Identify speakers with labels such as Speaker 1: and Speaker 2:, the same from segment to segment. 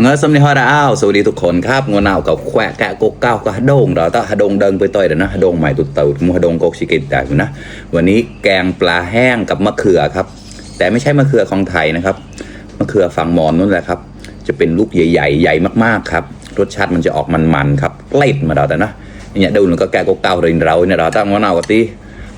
Speaker 1: เงาสำเนียงฮาราอ้าวสวัสดีทุกคนครับงวนาวกับแควะแกะกกเก้าก็ฮดงเราต้องฮดงเดินไปต่อยเดี๋ยวนะฮดงใหม่ตุ่เต่ามูฮดงกกชิกิตแต่นะวันนี้แกงปลาแห้งกับมะเขือครับแต่ไม่ใช่มะเขือของไทยนะครับมะเขือฝั่งมอญนั่นแหละครับจะเป็นลูกใหญ่ๆใหญ่มากๆครับรสชาติมันจะออกมันๆครับเล็ดมาเราแต่นะเนี่ยดูหนึ่งก็แกะกกเก้าเรินเราเนี่ยเราต้องงวนาวกับตี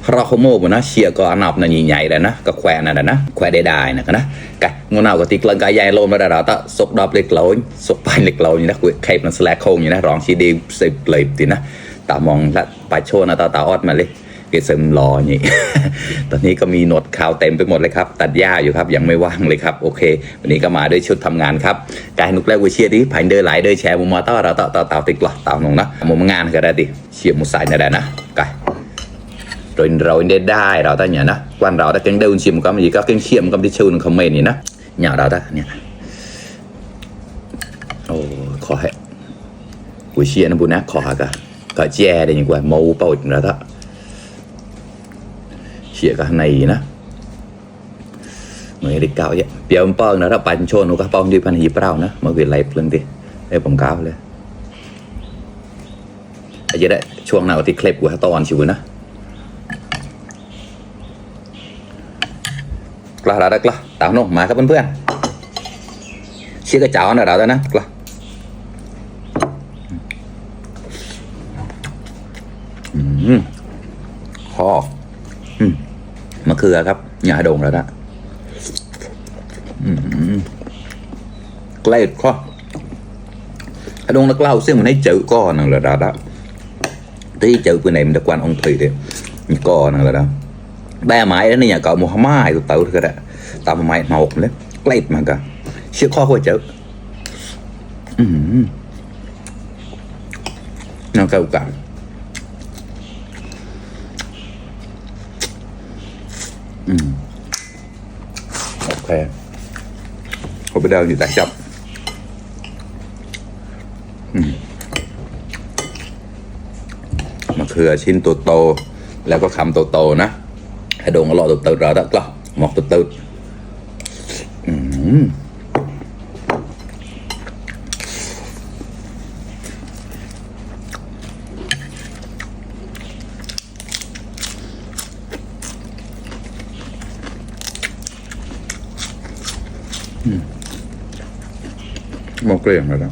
Speaker 1: พระโคโมบนะเชียก็อันนับนั่นใหญ่ๆเลยนะก็แควะนั่นนะแควะได้นะนะกันงวนาวกับตีกลังกายใหญ่ลงมาเราต้องซกดอบเล็กลอยซกไปเล็กลอยนี่นะใครมันสแลกโค้งอยู่นะร้องชีดีสิบเลยตีนะตามองละไปโชว์นะตาออดมาเลยเกษมรออย่างนี้ ตอนนี้ก็มีหนวดขาวเต็มไปหมดเลยครับตัดหญ้าอยู่ครับยังไม่ว่างเลยครับโอเควันนี้ก็มาด้วยชุดทำงานครับกายนุกแรกวิเชียดีผ่านเดินหลายเดินแชร์มุมมอต้าเราต่อติดหลอดต่านงนะมุมงานก็ได้ดิเชียร์มุสายได้นะกายrồi rồiได้เราta nhỉนะquanเราta kênh đâu chìm có gì có kênh chìm có đi chun không mền gìนะnhỏเราta nhỉ ồ khó hệ buổi chiều nó buồn nát khó cả che để những quả màu bầu ra đó chiều cả nàyนะngười đi cao vậy bây giờ pong nó đã bắn chôn nó có pong đi bắn hiệp rau nữa mà việc lẹp lên đi đây bóng cao lên ở dưới đây chuông nào thì clip của to chịu nữaกล้าได้กล้าตามน้องมาครับเพื่อนๆเชี่ยกระเจ้าหน่อยเราได้นะกล้าคอมะเขือครับอย่าโด่งแล้วนะใกล้ข้อโด่งแล้วกล้าซึ่งมันให้เจอก้อนนั่นแหละได้ที่เจอปืนไหนมันจะกวนองค์ผีเดียวก้อนนั่นแหละนะba máy đó nhà cậu một mai tự tự cái đó tao một máy một lên lấy mà cả chưa khó quá chớ nó cầu cả ok không biết đâu thì tại chậm mà khừaชิ้นโตๆแล้วก็คำโตๆนะให้โด่งอร่อยตื่นๆเราได้ก็หมอกตื่นหมอกเกลี้ยงเลยนะ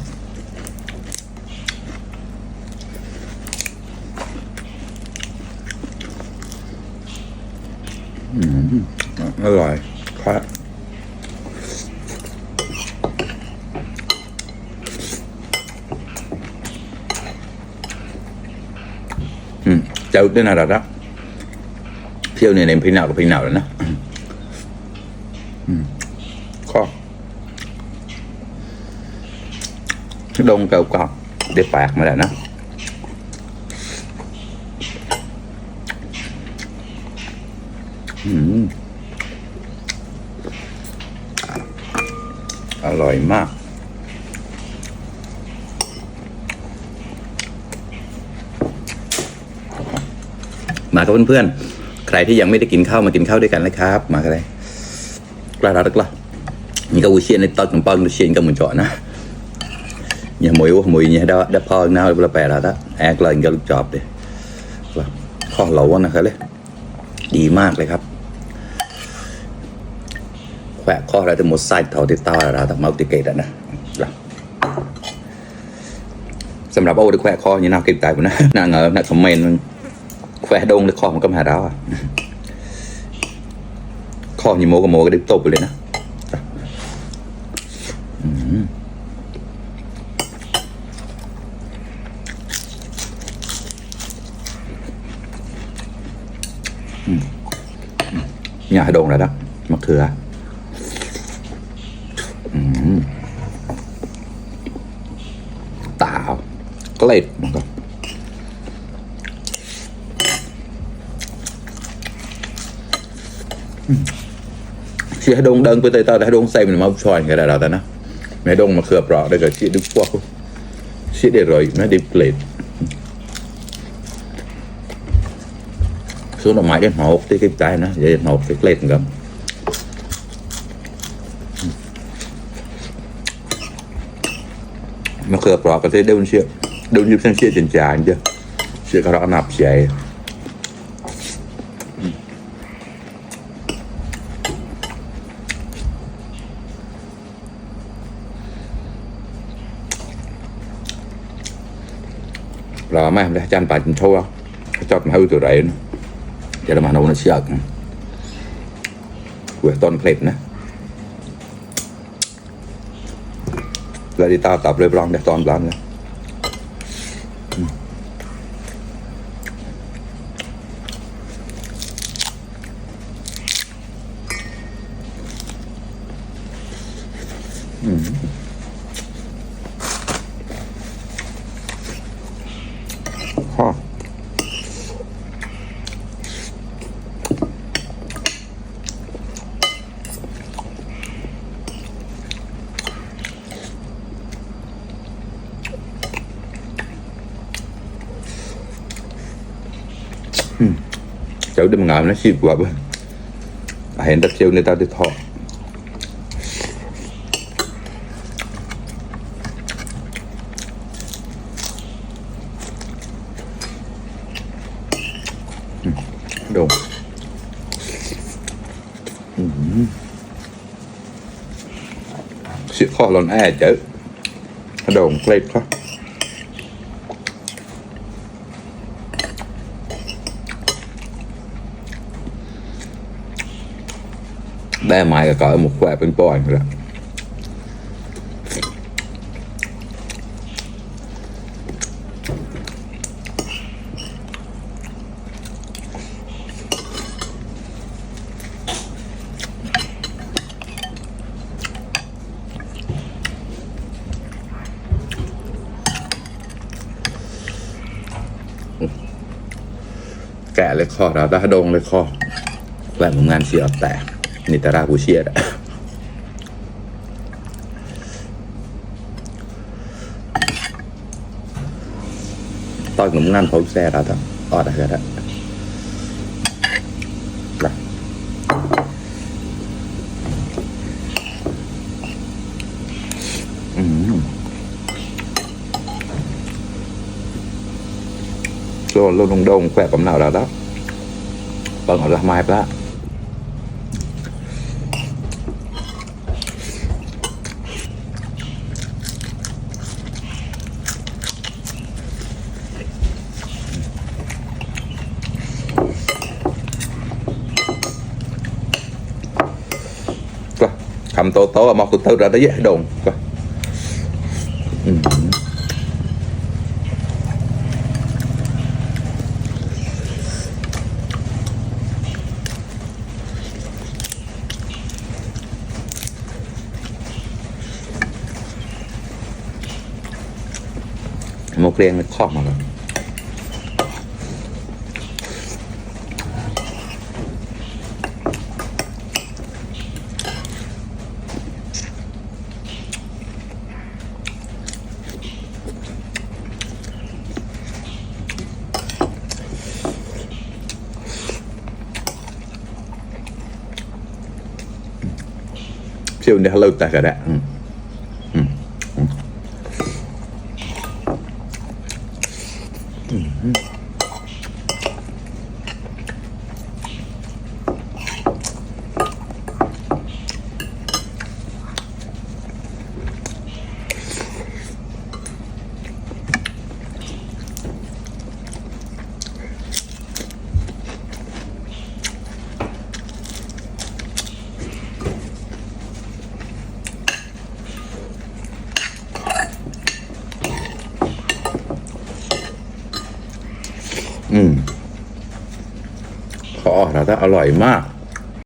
Speaker 1: อร่อยครับเจ้าด้วยนะเราละเที่ยวเนี่ยในพี่หนาวกับพี่หนาวแล้วนะข้อดงเก่าๆได้แปลกมาแล้วนะอร่อยมากมากับเพื่อนๆใครที่ยังไม่ได้กินข้าวมากินข้าวด้วยกันนะครับมากันเลยกล้ารักล่ะนี่ก็วิเชียนในตอนของปังวิเชียนก็เหมือนเจาะนะอย่าหมวยเนี่ยได้พอหน้าเราแปลแล้วแอกเลยก็จอบเลยข้อเหลานะครับเลยดีมากเลยครับแขวะข้ออะไรแต่หมดไส้เท่าที่ต้าเราแต่เมาติเกตนะสำหรับเอาแขวะข้อนี่น่ากินตายผมนะน่าเงาน่าคอมเมนต์แขวะดงเลยข้อมันก็มาแล้วข้อนี่โมกับโมก็ได้ตบไปเลยนะnhà đồn rồi đó mắc thừa tạo có lệch mà con chị hay đông đơn với tay tao hay đông say mình mau xoài cái nào ta nó mẹ đông mà khừa rõ đây là chị đứng qua chị để rồi nó đi lệch số nó mãi đến hộp tới cái trái nó vậy hộp cái lên gầm mà khờ bỏ có thể đâu nhịp sang chia tiền trả chưa chia cái đó nạp chạy rồi mấy em đã chăn bài thua cho mà hư từ đấy giờ là mà nó sợ quẹt toàn plate nữa lại đi tao tập lên lòng để toàn làm nữa ha cháu đừng ngờ nó xịt quá bên hẹn đất siêu người ta đi thọ đồ xịt kho lon ai chứ đồ plate khoได้ไม้กับหมกแขวเป็นปอยแล้วแกะเลยคอเราตาดงเลยคอแหวนงานเสียแต่นิตาราบูเชียดตอนหนุ่มงานเขาแซ่เราทั้งออดอะไรกันละโลงดงแขวะกับหนาวเราแล้วบางอะไรมาแล้วคำโตๆมองตัวเราได้เยอะดงก็มกเรียงข้อมาแล้วเชื่อเนี่ยเราแต่กันแหละขอเราถ้าอร่อยมาก